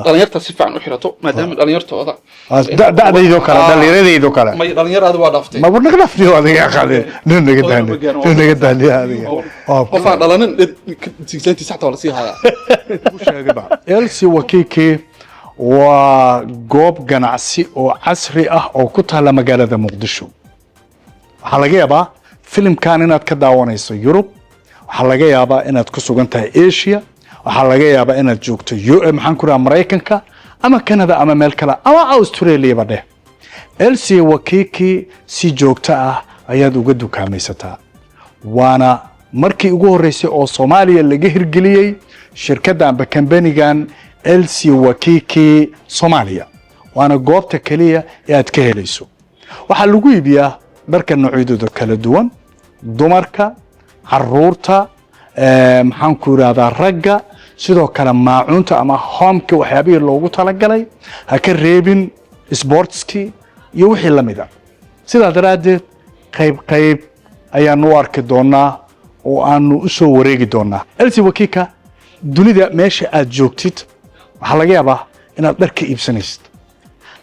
Dhalinyarta si fiican u xirato, maadaama dhalinyartooda Da'daydoo kale, dhallinyaradaydoo kale. May, dhalinyaraada waa dhaaftay. Ma naga dhafniyo adiga, qaade nin naga daani, nin naga daaniya adiga. Qof aan dhalanin sigsaantiisa xataa waa lasii hayaa. LC Wakiki waa goob ganacsi oo casri ah oo ku taalla magaalada Muqdisho. Waxaa laga yaabaa filimkan inaad ka daawanayso Yurub, waxaa laga yaabaa inaad ku sugan tahay Asia, waxaa laga yaabaa inaad joogto maxaan ku rahaa, Maraykanka ama Canada ama meel kale ama Australiaba dheh. LC Wakiki si joogto ah ayaad uga dukaamaysataa, waana markii ugu horreysay oo Soomaaliya laga hirgeliyey shirkadda amba kambanigan LC Wakiki Soomaaliya, waana goobta keliya ee aad ka helayso. Waxaa lagu iibiyaa dharka noocyadooda kala duwan, dumarka, caruurta, maxaan ku irahdaa, ragga, sidoo kale maacuunta ama homeka waxyaabihii loogu talagalay, ha ka reebin sportskii iyo wixii la mid a. Sidaa daraaddeed qayb qayb ayaanu u arki doonaa oo aanu u soo wareegi doonaa LC Wakiki. Dunida meesha aad joogtid waxaa laga yaabaa inaad dhar ka iibsanaysid.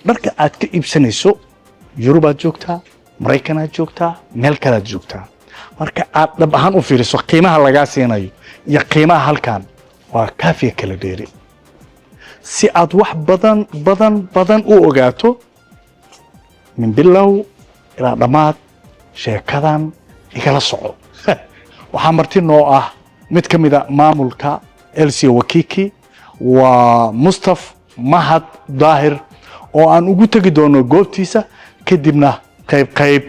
Dharka aad ka iibsanayso, Yurubaad joogtaa, Maraykan aad joogtaa, meel kalead joogtaa, marka aad dhab ahaan u fiiriso qiimaha lagaa siinayo iyo qiimaha halkan waa kaafiya kala dheeri. Si aad wax badan badan badan u ogaato min bilow ilaa dhammaad sheekadan igala soco. Waxaa marti noo ah mid ka mida maamulka LC Wakiki, waa Mustaf Mahad Daahir, oo aan ugu tegi doono goobtiisa, kadibna qayb qayb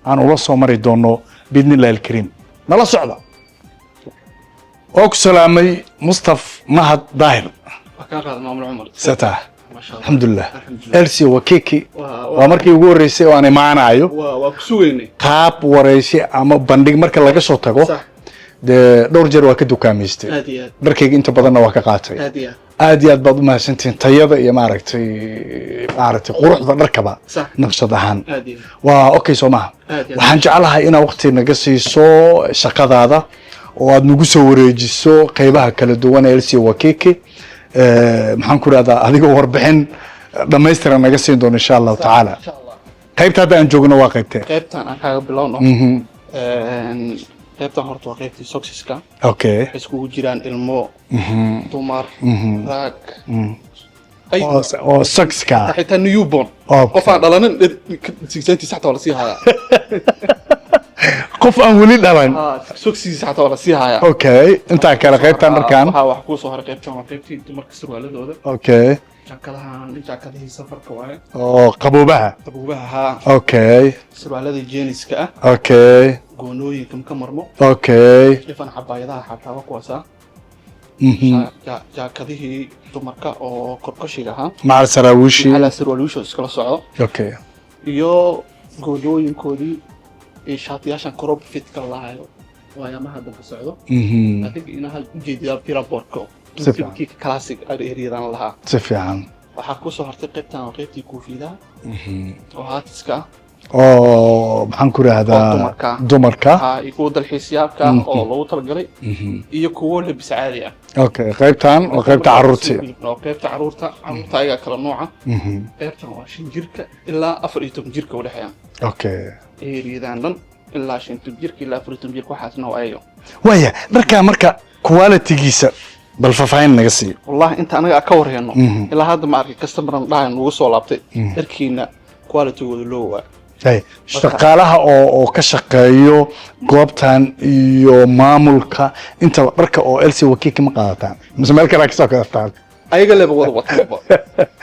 aan ula soo mari doono biidni illahi alkariim. Nala socda. Waa ku salaamay, Mustaf Mahad Daahir. Waa kaa qaada, maamul Cumar. Sata? Maasha Allah. Alxamdulilah. Alxamdulilah. LC Wakiki waa markii ugu horreysay oo aan imaanayo. Waa ku sugaynay. Qaab waraysi ama bandhig marka laga soo tago, dee dhowr jeer waa ka dukaamaystay. Aad iyo aad. Dharkayga inta badanna waa ka qaatay. Aad iyo aad. Aad iyo aad baad u mahadsantihiin tayada iyo maaragtay quruxda dharkaba, naqshad ahaan. Aad iyo aad. Waa okay, soo maha? Aad iyo aad. Waxaan jeclahay inaad waqti naga siiso shaqadaada oo aad nagu soo wareejiso qeybaha kala duwan ee LC Wakiki. Maxaan ku rahdaa, adigoo warbixin dhammaystiran naga siin doono insha Allahu tacaala. Insha Allah. Qaybta hadda aan joogno waa qaybtee? Qaybtan aan kaaga bilowno. Qaybtan horta waa qaybtii socksiska. Waxay iskugu jiraan ilmo, dumar, rag. Oo sockska. Xitaa newborn. Qof aan dhalanin sigsaantiisa xataa waa lasii hayaa. Qof aan weli dhalan. Socksiisa xataa waa lasii hayaa. Okay, intaa kale qaybtan dharkan. Waxaa wax kuu soo haray qaybtan waa qaybtii dumarka, surwaaladooda. Jaakadahan jaakadihii safarka waaye. Oo qaboobaha. Qabuubaha, haa. Surwaalada jeeniska ah. Goonooyinka ka marmo. Ifan cabaayadaha xataa waa kuwaasa. Jaakadihii dumarka oo korkoshiga ahaa. Macal saraawiishii. Maxaa sarwaalusho iskala socdo. Iyo goonooyinkoodii iyo shaatiyaashan crop fitka lahayo waayamaha dambe socdo. Adiga inaha ujeediyaa biraborko. Si fiican. Kii classic areadan lahaa. Si fiican. Waxaa kusoo hartay qaybtan waa qaybtii koofiidaha oo hatiska ah. Oo maxaan ku rahdaa, oo dumarka. Dumarka. Ha, iyo kuwa dalxiisyaalka ah oo loogu talagalay iyo kuwo labis caadi ah. Okay, qaybtan waa qaybta caruurtii. Oo qaybta caruurta, caruurta ayagaa kala nooca. Qaybtan waa 5 jirka ilaa 14 jirka udhexeeya. Eriyadan dhan ilaa 5 jirka ilaa 14 jirka, waxaasna waa ayaga. Waaya, dharkaa marka qualitygiisa bal faahfaahin naga siiyo. Wallahi inta anaga ka warhayno, ilaa hadda ma arkay customer dhahay nugu soo laabtay dharkiina qualitygooda loo waa. Hay, shaqaalaha oo ka shaqeeyo goobtan iyo maamulka intaba dharka oo LC Wakiki ma qaadataan mise meel kale kasoo gadataan? Ayaga leba wada wataaba,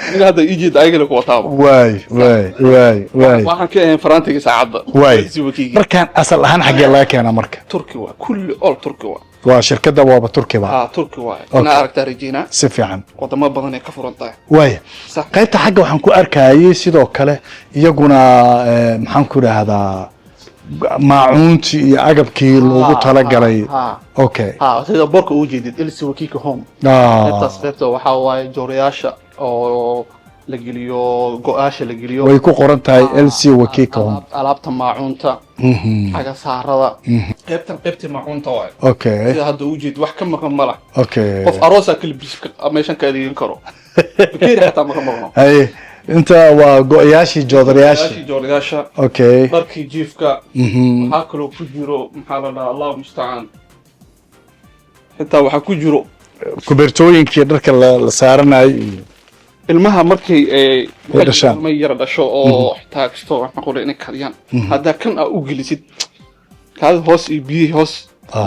aniga hadda ii jeeda ayaga le ku wataaba. Waay waay waay waay. Waxaan ka ahayn faraantiga saacadda. Waay. LC Wakiki. Dharkan asal ahaan xaggee laga keenaa marka? Turki waa kulli, all Turki waa. Waa shirkadda waaba Turkiba? Ha, Turki waa. Inaa aragtaa rajeynaa. Si fiican. Wadamo badan ay ka furan tahay. Waaya. Qaybta xagga waxaan ku arkayay sidoo kale iyaguna maxaan ku idhaahdaa, maacuuntii iyo agabkii loogu talagalay. Okay. Ha, sida boorka ugu jeedid, LC Wakiki Home. Qaybtaas qaybta waxaa waaye joorayaasha oo la geliyo, go-aasha la geliyo. Way ku qoran tahay LC Wakiki Home. Alaabta maacuunta, cagasaarada. Qaybtan qaybtii maacuunta waaye. Sida hadda ujeed, wax ka maqan ma lah. Qof aroosaa kalibis meeshan ka adeegan karo, bakeeri xataa maka maqno. Haye, inta waa go-yaashii, joodarayaashii. Yaashii, jooryaasha, dharkii jiifka. Waxaa kaloo ku jiro, maxaa la dhahaa, Allahu mustacaan, xitaa waxaa ku jiro kubertooyinkii dharka la saaranayo iyo ilmaha markay ay dhashaan. Ilma yara dhasho oo xitaa kasto wax maqlo inay kadiyaan, haddaa kan aa u gelisid, kaadi hoos iyo biyihii hoos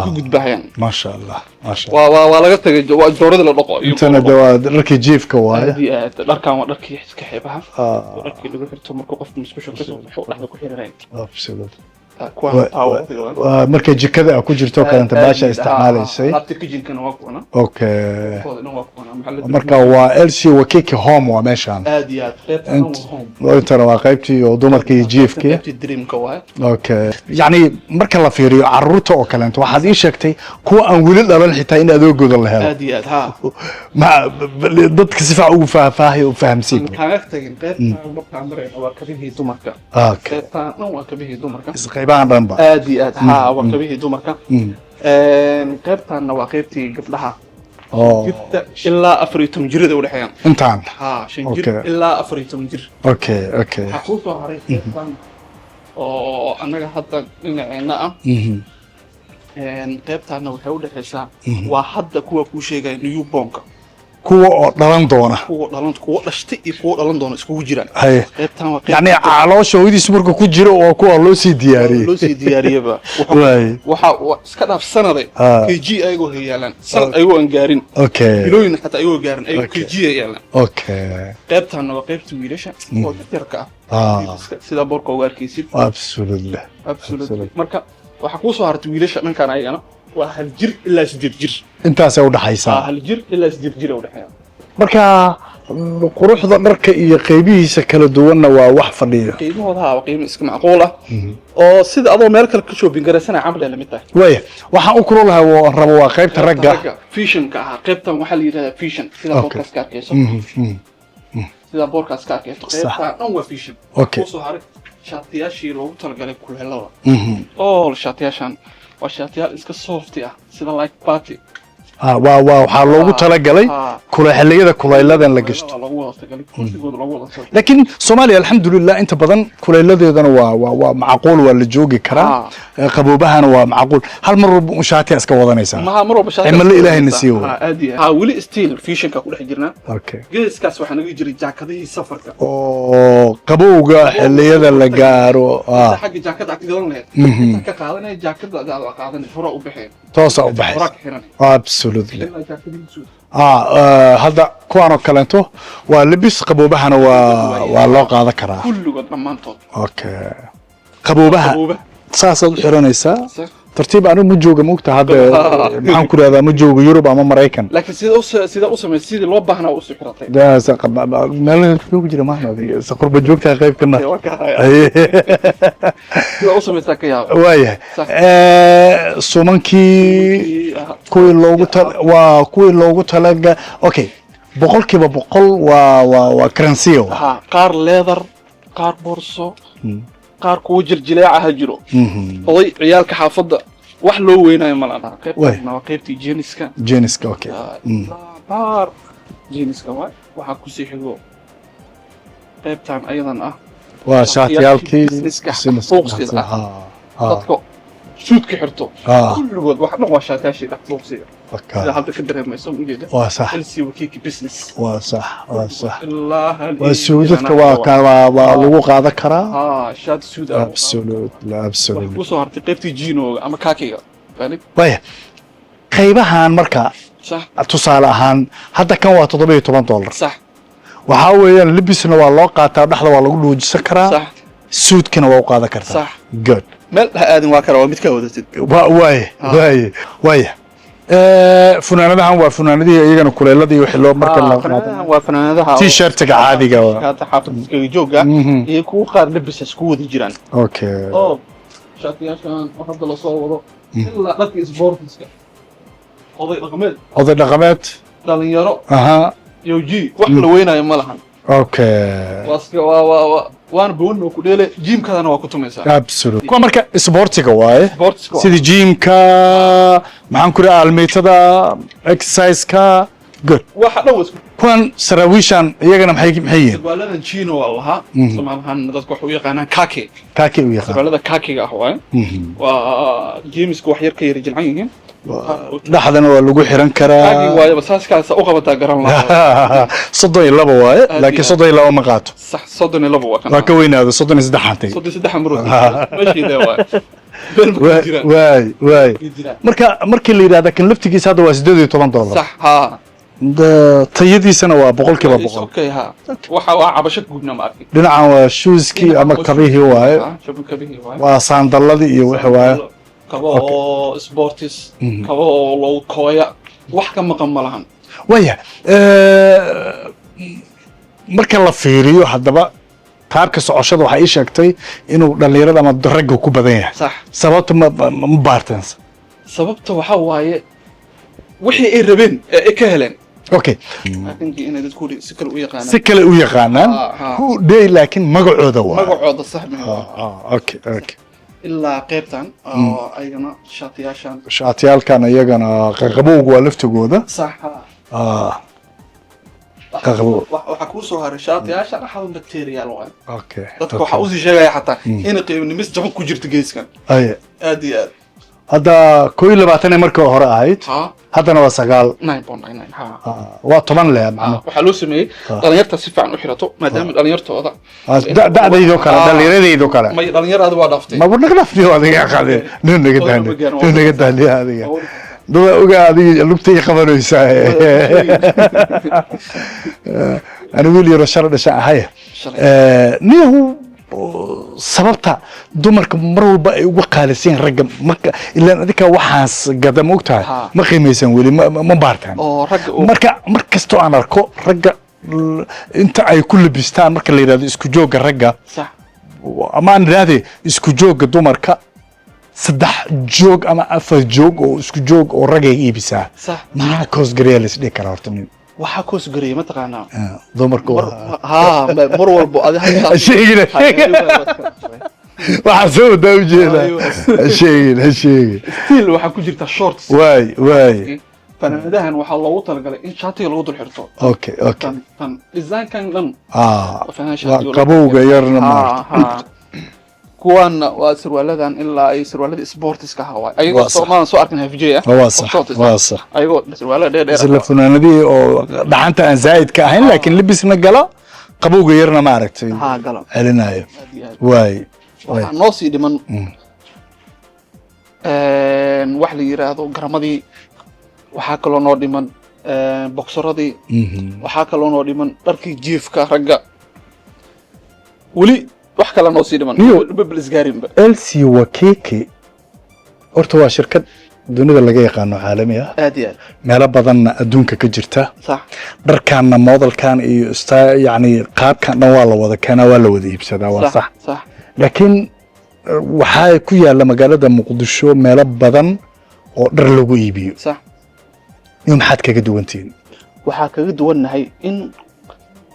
ku gudbahayaan. Maasha Allah, maasha Allah. Waa laga tagay waa joorada la dhaqo iyo Intana de waa dharkii jiifka waaye. Aad iyo aad. Dharkan waa dharkii iska xeebaha. Waa dharkii lagu xirto markuu qofku musqusha kasoo baxo, dhexda ku xiranay. Kuwaan Waa markay jikada ku jirto oo kalenta baasha isticmaalaysay. Alaabta kitchenkana waa kuwana. Kuwada dhan waa kuwana. Maxaa la Marka waa LC Wakiki Home waa meeshaan. Aad iyo aad, qaybtan waa home. Intana waa qaybtii oo dumarka iyo jiifkii. Qaybtii dreamka waaye. Okay, yacni marka la fiiriyo caruurta oo kaleento, waxaad ii sheegtay kuwa aan weli dhalan xitaa in adoogooda la helo. Aad iyo aad, ha. Ma dadka si fiican ugu faahfaahay oo fahamsiin. Kaaga tagin, qaybtan markaan marayna waa kabihii dumarka. Qaybtan dhan waa kabihii dumarka. Qaybahan dhanba. Aad iyo aad, ha, waa kabihii dumarka. Qaybtanna waa qaybtii gabdhaha, jirta ilaa 14 jirada udhexeeyaan. Intaan. Ha, 5 jir ilaa 14 jir. okay okay Waxaa kuu soo haray qaybtan oo annaga hadda dhinaceena ah. Qaybtaana waxay udhexeysaa, waa hadda kuwa kuu sheegaya newbornka. Kuwa oo dhalan doona. Kuwa dhalan, kuwa dhashtay iyo kuwa dhalan doona iskugu jiraan. Qaybtan waa qayb Yacni caloosha hooyadiis markuu ku jiro oo kuwa loo sii diyaariyey. Loo sii diyaariyaba. Waxa iska dhaaf sanaday, kg ayagoo yaalaan, sanad ayagoo aan gaarin, bilooyin xataa ayagoo gaarin, ayagoo kg ay yaalaan. Qaybtanna waa qaybta wiilasha oo yarka ah, sida boorka uga arkaysid. Absolutely. Marka waxaa kuu soo hartay wiilasha dhankan, ayagana waa 1 jir ilaa 8 jir. Intaasay udhaxaysaa. 1 jir ilaa 8 jir ay udhexeeyaan. Marka quruxda dharka iyo qeybihiisa kala duwanna waa wax fadhiya. Qiimahooda, waa qiimo iska macquul ah oo sida adoo meel kale ka shopping garaysanaya camal ay lamid tahay. Waaya, waxaan u kululahay oo rabo waa qaybta ragga. Fashionka ahaa. Qaybtan waxaa la yidhahdaa fashion, sida boorkaas ka arkayso. Sida boorkaas ka arkayso, qaybtan dhan waa fashion. Kusoo haray shaatiyaashii loogu talagalay kuleelada. All shaatiyaashan waa shaatiyaal iska soft ah, sida like party. Waa waxaa loogu talagalay xilliyada kulayladan la gashto. Kuleelada loogu wada talagalay, kulligooda loogu wada talagalay. Laakiin Soomaaliya, alxamdulilah, inta badan kulayladeedana waa macquul, waa la joogi karaa. Qaboobahana waa macquul. Hal mar walba un shaatiya iska wadanaysaa. Maha, mar walba shaati. Cimilo Ilaahay na siiyo. Aad iyo aad. Ha, weli still fashionka ku dhex jirnaa. Geeskaas waxaa naga jiray jaakadihii safarka. Oo qabowga xilliyada la gaaro. Xagga jaakada aad ka gadan lahayd, inta ka qaadanaya jaakada aad qaadanay, hore u baxeen. Toosa u horaa baxaysa. Ka xiranay. Ilaa jaakadihii suud. Hadda kuwaan oo kaleento waa lebis qaboobahana waa loo qaadan karaa. Kulligood, dhammaantood. Okay, qaboobaha. Qaboobaha. Saasaad u xiranaysaa. Tartiib. Anigu ma jooga, maogta hadda, maxaan ku rahdaa, ma joogo Yurub ama Maraykan. Laakiin sida u samay, sidii loo baahnaa u sii xiratay. Meel joogi jira maaha, qurba joogtaa qayb kana. Waa ka haya. Sida u samaysaa ka yaaba. Waayahay. Sumankii kuwii loogu tal waa kuwii loogu talaga. Okay, 100% waa currency. Ha, qaar leather, qaar boorso, qaar kuwo jiljileeca ha jiro. Oday, ciyaalka xaafadda, wax loo weynayo ma laha. Qaybtan waa qaybtii jeaniska. Jeaniska, okay. Baar jeaniska waay. Waxaa kusii xigo qaybtan ayadan ah. Waa shaatiyaalkii. Businesska, fuuqsiga ah. Dadka suudka xirto. Kulligood wax dhan waa shaatiyaashii dhex fuuqsiga, sida hadda ka dareemayso, ujeeda. Waa sax. LC Waikiki business. Waa sax, waa sax. Ilaa hal waa suudadka, waa lagu qaadan karaa. Ha, shaati suud ah. Absolutely, waxaa absolutely. kusoo hartay qaybtii jeanooga ama kaakiga. Waya, qaybahan marka, tusaale ahaan hadda kan waa $17. Waxaa weeyaan libisna waa loo qaataa, dhexda waa lagu dhuujisan karaa. Suudkina waa u qaadan kartaa. Good. Meel ha aadin, waa kara, waa mid kaa wadatid. Waaye, waaye, funaanadahan waa funaanadihii iyagana kuleeladii wixii loo marka la Funaanadahan waa funaanadaha T-shirtiga caadiga waa. Hadda xaafadda iskaga jooga iyo kuwa qaar labisa isku wada jiraan. Oo shaatiyaashan oo hadda lasoo wado, ilaa dharka sportiska, oday dhaqameed, Oday dhaqameed, dhalinyaro, yoji, wax la weynayo ma lahan. Okay. Waa iska waa waana bawan oo ku dheele, gymkadana waa ku tumaysaa. Absolutely. Kuwa marka sportiga waaye. Sportska. Sida gymka, maxaan ku rahaa, almiitada, exercise-ka. Good. Waxa dhan waa isku. Kuwan saraawiishan iyagana maxay yihiin? Sarwaaladan chino waa lahaa, Soomaalihan dadku waxay u yaqaanaan kake. Kaaki u yaqaan. Sarwaalada kakiga ah waaye, waa jeemiska wax yar ka yara jilcan yihiin. Dhexdana waa lagu xiran Kaki karaa. Waayaba saaskaasa u qabataa garan lahaa. 32 waaye. Aad laakiin iyo aad. 32 ma qaato. Sax, 32 waa kan. Waa ka weynaado, 33 antay. 33 marod meeshiida waay, been ma ku jiraan. Waay. Ku jiraan. Marka markii la yidhahda kan laftigiisa hadda waa $18. Sax, ha. Tayadiisana waa 100%. Okay, ha, waxa waa cabasho guudna ma arkin. Dhinacan waa shoeskii ama kabihii waaye. Shabun kabihii waaye. Waa saandaladii iyo wixii waaye. Kabo oo sports, kabo oo loogu kooya, wax ka maqan ma lahan. Waya, marka la fiiriyo haddaba qaabka socoshada, waxaa ii sheegtay inuu dhallinyarada ama ragga ku badan yahay. Sax. Sababta ma baarteen? Sababta waxaa waaye wixii ay rabeen ee ay ka heleen. I think inay dadku si kale u yaqaanaan. Si kale u yaqaanaan. Ah. Who day, laakiin magacooda waa Magacooda sax ma Okay. Ilaa qaybtan oo ayagana shaatiyaashan. Shaatiyaalkan iyagana qaqabowga waa laftigooda. Sax, ha. Qaqabo. Waxaa kuu soo haray shaatiyaasha dhaxda material waay. Dadka waxaa usii sheegaya xataa inay qiimo dhimis jaban ku jirto geeskan. Ay. Aad iyo aad. Hadda 21 markii hore ahayd. Ha. Haddana waa 9. 9.99, ha. Waa 10 leh macno. Waxaa loo sameeyey dhalinyarta si fiican u xirato, maadaama dhalinyartooda Da'daydoo kale, dhallinyaradaydoo kale. May, dhalinyarada waa dhaaftay. Ma naga dhaftiyo adiga qade nin naga Waa daani magaan, nin naga daani adiga dada ogaa, adiga lugtay qabanaysaa. Ani wiil yaro shala dhasha ahay. Shalay. Niyahu sababta dumarka mar walba ay uga qaalisan yihiin ragga marka ilaan adinka waxaas gada, ma ogtahay? Ha. Ma qiimaysan weli, ma baartaan? Oo ragga oo Marka mar kastoo aan arko ragga inta ay ku labistaan, marka la yidhahdo isku joogga ragga ama aan idhahde isku joogga dumarka, saddex joog ama afar joog oo isku joog oo ragay iibisaa. Maxaa koosgareya la isdhihi karaa horta nin? Waxaa koos gareeyay, mataqaanaa? Dumarka Ha, mar walbo adi Ha sheegin, ha sheegin. Waxaa soo wadaa ujeedaa. Ha sheegin, ha sheegin. Still waxaa ku jirta shorts. Waay. Fanaanadahan waxaa loogu talagalay in shaatiga lagu dul xirto. Okay. Tan designkan dhan fanaan waa shaatiga lagu qabowga yarna maarata. Ha, kuwaana waa sarwaaladan, ilaa ay sarwaalada sportiska ahaa waay ayagoo. Waa sax. Soomaalan soo arkin hafjey ah Waa oo sax. shorts ah. Waa sax. Ayagoo sarwaalada dheer dheer. Isla funaanadihii oo dhaxanta aan zaa'idka ahayn, laakiin libisna gala, qabowga yarna maaragtay Ha, galo. celinayo. Aad iyo aad. Waay. Waxaa noo sii dhiman wax la yiraahdo garamadii, waxaa kaloo noo dhiman boksaradii, waxaa kaloo noo dhiman dharkii jiifka ragga, weli wax kale noo sii dhiman. Niyo. Babel isgaarinba. LC Wakeke horta waa shirkad dunida laga yaqaano, caalami ah. Aad iyo aad. Meelo badanna adduunka ka jirta. Dharkaanna modelkan iyo yacni qaabkan dhan waa la wada keenaa, waa la wada iibsadaa, waa sax. Laakiin waxaa ku yaalla magaalada Muqdisho meelo badan oo dhar lagu iibiyo. Iyo maxaad kaga duwantihiin? Waxaa kaga duwannahay in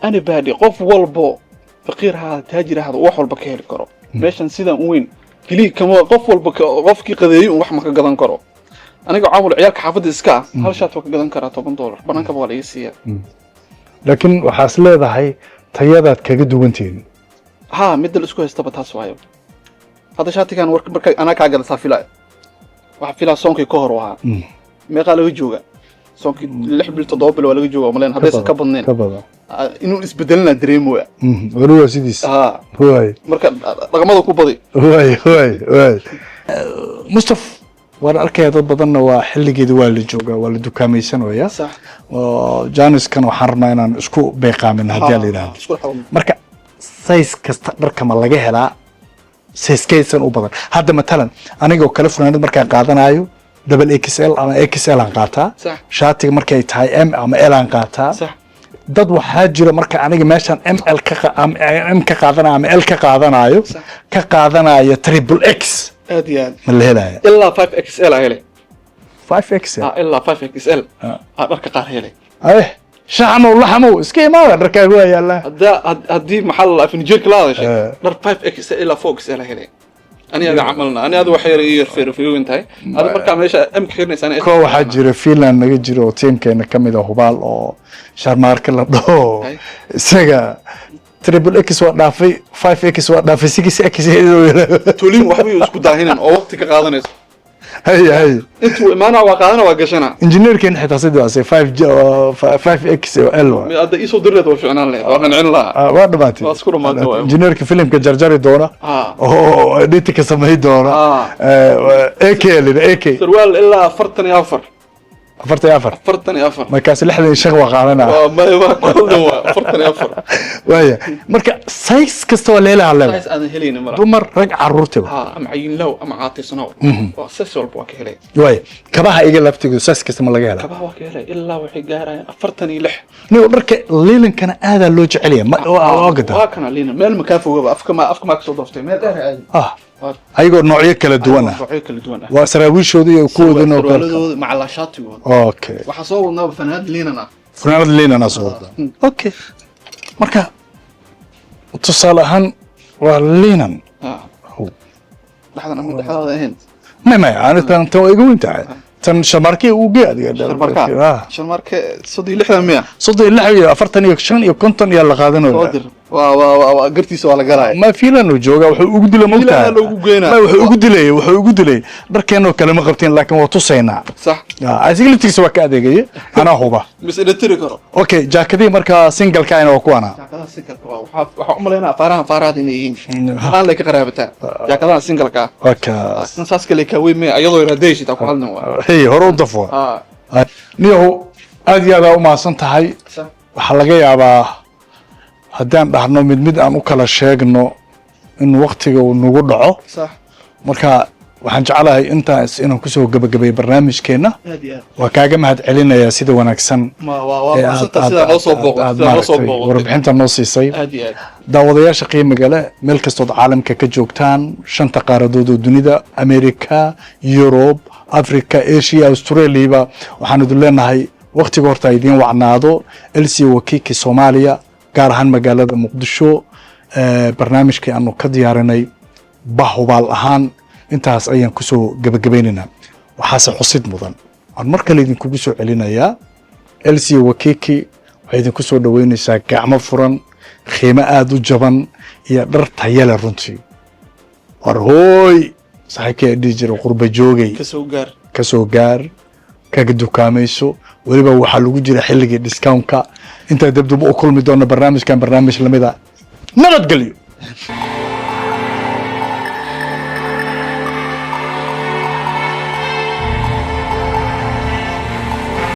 anybody, qof walbo, faqiir ha ahaado, taajir ha ahaado, wax walba ka heli karo meeshan. Sidaan u weyn keliya kama qof walba qofkii qadeeyey un wax ma ka gadan karo. Aniga caawil ciyaalka xaafadda iska ah hal shaat waa ka gadan karaa $10, bannaankaba waa la iga siiyaa. Laakiin waxaas leedahay tayadaad kaga duwantihiin. Ha, midda la isku haystaba taas waayo. Hadda shaatigan marka anaa kaa gadasaa filaya, waxaa filaa soonkii ka hor u ahaa. Meeqaa laga jooga soonkii? 6 bil, 7 bil waa laga jooga maleen, haddaysan ka badnayn. Ka badan. Ah, inuu isbedelina dareemoya. Weli waa sidiis. Ha. Waay. Marka dhaqamada ku badi. Waay, Mustaf, waan arkaya dad badanna waa xilligeedi, waa la joogaa, waa la dukaamaysanaya. Oo jaaniskan waxaan rabnaa inaan isku beeqaamin haddii la yidhaahdo. Isku xawan. Marka size kasta dharka ma laga helaa? Sizekaysan u badan hadda matalan anigoo kale funaanad markaan qaadanayo double XL ama XL aan qaataa. Shaatiga markay tahay M ama L aan qaataa. Dad waxaa jira marka aniga meeshaan M L ka ama M ka qaadanayo ama L ka qaadanayo ka qaadanaya triple X. Aad iyo aad. Ma la helaya? Ilaa 5 XL aa hele. 5 X? Ah, ilaa 5 XL aa dharka qaar hele. Eh. Shaxmow laxmow, iska imaada, dharkaaga waa yaallaa. Haddii maxaa la furniture-ka la hadashay, dhar 5X ilaa 4X la helay. Ani ada camalna, ani ada waxay yar yar feerofiyooyin tahay ada markaa meesha M ka xirinaysa ani. Ko waxaa jira Finland naga jira oo tiimkeena kamid a, hubaal oo Sharmaarka la dhaho. Isaga XXX waa dhaafay, 5X waa dhaafay, 6X. Tolin waxbay isku daahinan oo waqti ka qaadanayso. Hay hay. Intuu imaana waa qaadana, waa gashana. Injineerkeena xitaa sidaas 5G, 5X L waa. Hadda iisoo diri lahayd waa ficnaan lahayd, waa qancin lahaa. Ah, waa dhamaatay. Waa isku dhamaatay, waay. Injineerka filimka jarjari doona oo editka samay doona. AK lina AK. Sarwaal ilaa 44. 44. 44. Markaas 65 waa qaadanaa. Waa may, waa golden, waa 44. Waaya, marka size kasta waa leelaha leeda. Size aadan helaynin mala. Dumar, rag, caruurtiba. Ha, ama cayinlow ama caatisnow, waa size walba waa ka helay. Waaya, kabaha iga laftigood size kasta ma laga helaa? Kabaha waa ka helay, ilaa waxay gaarayaan 46. Niyo, dharka lilankana aadaa loo jecel yahay, waa gadaa. Waa kana linen, meel ma kaa fogaba, afka maa kasoo dooftay, meel dheer aadi. Ayagoo noocyo kala duwan ah. Noocyo kala duwan ah. Waa saraawiishooda iyo kuwoodana oo kale. Sarwaaladooda macalaa shaatigooda. Waxaa soo wadnaaba fanaanad linan ah. Funaanad linan soo wada. Okay, marka tusaale ahaan waa linan. Dhexdan ama dhexdaada ahayn. May, ani tan waa iga weyn tahay, tan Shamarke uu gee adiga. Sharmarka. Sharmarke 36 miya? 36 iyo 45 iyo 50 iyo la Soo qaadanaya. dir, waa gartiisa waa la galaya. Ma fiilan uu jooga, wuxuu ugu dilay Fiilan mogtahay. loogu geynaa. Ma wuxuu ugu dilay, wuxuu ugu dilay dharkeenoo kale ma qabteen, laakiin waa tusaynaa. Asiga laftigiisa waa ka adeegaya, anaa huba. Mis idhatiri karo. Okay, jaakadihii markaa single-ka ahna waa kuwana. Jaakadaha single-ka waa waxaa u malaynaa faarahan faarahaad inay yihiin, faarahan lay ka qaraabataa jaakadaha single-ka ah. Waa kaas. Tan saas kale kaa weyn maya, ayadoo yar hadday heshitaa ku hadlin waa. Hey, hore u dafwa. Niyahow, aad iyo aad aa u mahadsan tahay. Waxaa laga yaabaa haddaan dhahno mid mid aan u kala sheegno in waktiga uu nagu dhaco. Marka waxaan jeclahay intaas inaan kusoo gabagabeeyo barnaamijkeenna. Aad iyo aad. Waa kaaga mahad celinayaa sida wanaagsan ma waa waa ee mahadsanta sidaa noo soo booqdo, aad sidaa noo soo maaragtay booqotay. warbixinta noo siisay. Aad iyo aad. Daawadayaasha qiimiga leh, meel kastood caalamka ka joogtaan, shanta qaaradood oo dunida, America, Yurub, Africa, Asia, Australiaba, waxaan idin leenahay waktiga horta idiin wacnaado. LC Waikiki Soomaaliya, gaar ahaan magaalada Muqdisho, barnaamijkii aanu ka diyaarinay bahubaal ahaan intaas ayaan kusoo gebagabaynaynaa. Waxaase xusid mudan waan mar kale idinkugu soo celinayaa, LC Waikiki waxay idinku soo dhoweynaysaa gacmo furan, qiimo aada u jaban iyo dhar tayale runtii. War hooy, saaxiibkay dhihi jira qurba joogay, Ka soo gaar. Ka soo gaar, kaga dukaamayso. Weliba waxaa lagu jira xilligii discount-ka. Intaa dabdaba u kulmi doona barnaamijkan barnaamij lamida, nabadgelyo.